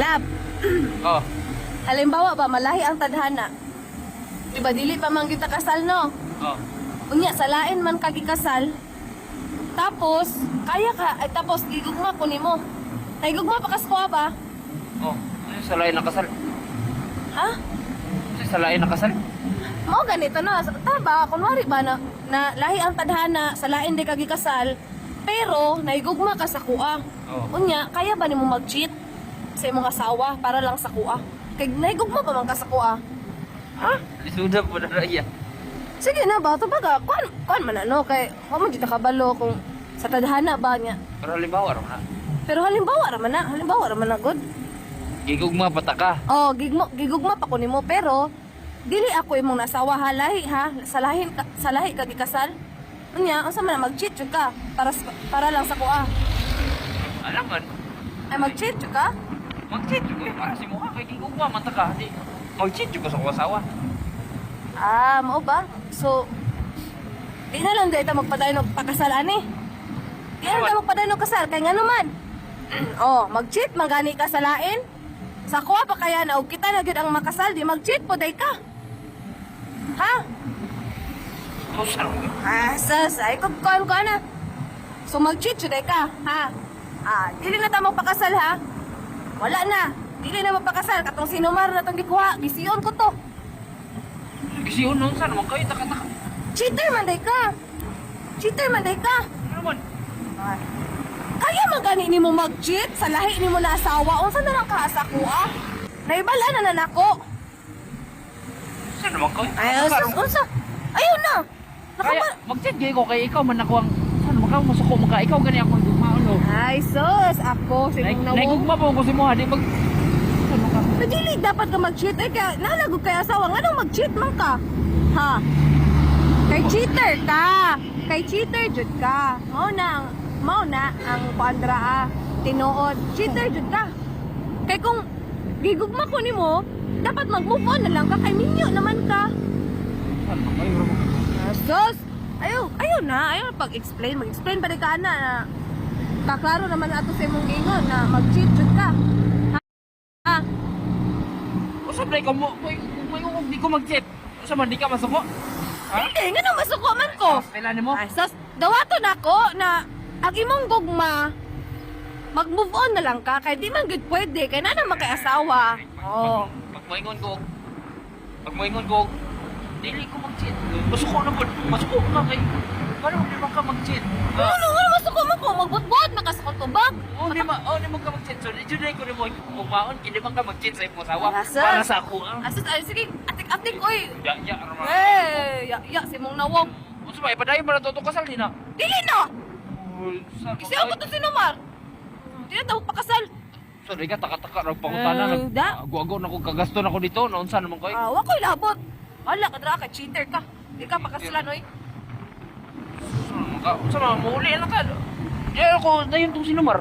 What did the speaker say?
Lab, Oh. halimbawa ba, malahi ang tadhana. Di ba, dili pa man kita kasal, no? Oh. Unya, salain man kagikasal. Tapos, kaya ka, ay, tapos, gigugma ko nimo. Nagigugma pa kas ko ba? Oh. Ano sa lain na kasal? Ha? Ano sa lain na kasal? Mao ganito na. Taba, kunwari ba na, na lahi ang tadhana, sa lain di kagikasal, pero naigugma ka sa kuha. Oh. Unya, kaya ba nimo mag-cheat sa imong asawa para lang sa kuha? Kay naigugma pa man ka sa kuha. Ha? Lisuda po na raya. Sige na ba, tubaga, kuan, kuan man ano, kay, wa man jud kabalo kung sa tadhana ba niya. Pero halimbawa raw na. Pero halimbawa ra man na, halimbawa ra man na good. Gigugma pa ka. Oh, gigmo, gigugma pa ko nimo pero dili ako imong nasawa ha, lahi ha, sa lahi ka, sa lahi ka gikasal. Unya, unsa man na mag-cheat jud ka para para lang sa kuha. Alam man. Ay mag-cheat jud ka? Mag-cheat ko eh, para si mukha kay gigugma man ta ka. Di mag-cheat ko sa akong asawa. Ah, mao ba? So di na lang dahil ta magpadayon og pakasal ani. Di na lang ta magpadayon og kasal kay ngano man. Oh, mag-cheat man gani ka sa lain. Sa kuha pa kaya na og kita na gyud ang makasal, di mag-cheat po day ka. Ha? Tusar ko. Ah, sus, ay kung kuan ko na. So mag-cheat jud ay ka, ha? Ah, dili na ta magpakasal ha. Wala na. Dili na magpakasal katong sinumar na tong gikuha, gisiyon ko to. Kasi yun nun saan man kayo taka-taka. Cheater man day ka. Cheater man day ka. Ano man? Kaya man gani nimo mag-cheat sa lahi nimo na asawa, unsa na lang ka sa kuha? Naibala na na nako. Saan naman kayo? Ay, sus, unsa? Ayaw na. Kaya Nakaba mag-cheat gay ko kay ikaw man ako ang saan man ka masuko man ka ikaw gani ako ang gugmaon oh. Ay, sus, ako si mong nawong. Naigugma pa ko si mo di mag saan man ka? Pero dili dapat ka mag-cheat eh kaya nalagog kay asawa nganong mag-cheat man ka? Ha? Kay cheater ka. Kay cheater jud ka. Mao na ang kuandra ah, tinuod. Cheater jud ka. Kay kung gigugma ko nimo, dapat mag-move on na lang ka kay minyo naman ka. Saan man kayo? Sus, ayaw, ayaw na, ayaw na pag-explain. Mag-explain pa rin ka na, na kaklaro naman ato sa imong giingon na mag-cheat jud ka. Ha? Usap na ikaw mo, may may di ko mag-cheat. Usa man di ka masuko. Ha? Hindi, nga nang masuko man ko. Kailan nimo? Ay, sus, dawato na ko na ang imong gugma, mag-move on na lang ka, kay di man gud pwede, kay na naman kay asawa. Oo. Pag moingon ko, dili ko mag-cheat. Masuko na po. Masuko ka kay paano di man ka mag-cheat? Ano, ano, ano, masuko man ko, magbutbuot, makasakot tubag. Oh, di ma, oh, di man ka mag-cheat. So, di jud ko nimo gugmaon, kini man ka mag-cheat sa imong asawa. Ah, sus. Para sa ako. Ah. Asus, ay, sige, atik-atik, oy. Ya, ya, raman. Eh, ya, ya, si mong nawong. Unsa ba ipadayon ba na to kasal di na? Dili na! Sa Kasi ako to sinumar. Di na tawag pakasal. So, di ka taka-taka rag pangutana Eh, da. Ago-ago na ko kagasto na ko dito, naunsa naman koy. Ah, wa ko'y labot. Wala ka dra ka, cheater ka. Di ka pakasalan, oy. Unsa man ka? Unsa man muuli na ka? Di ako dayon tong sinumar.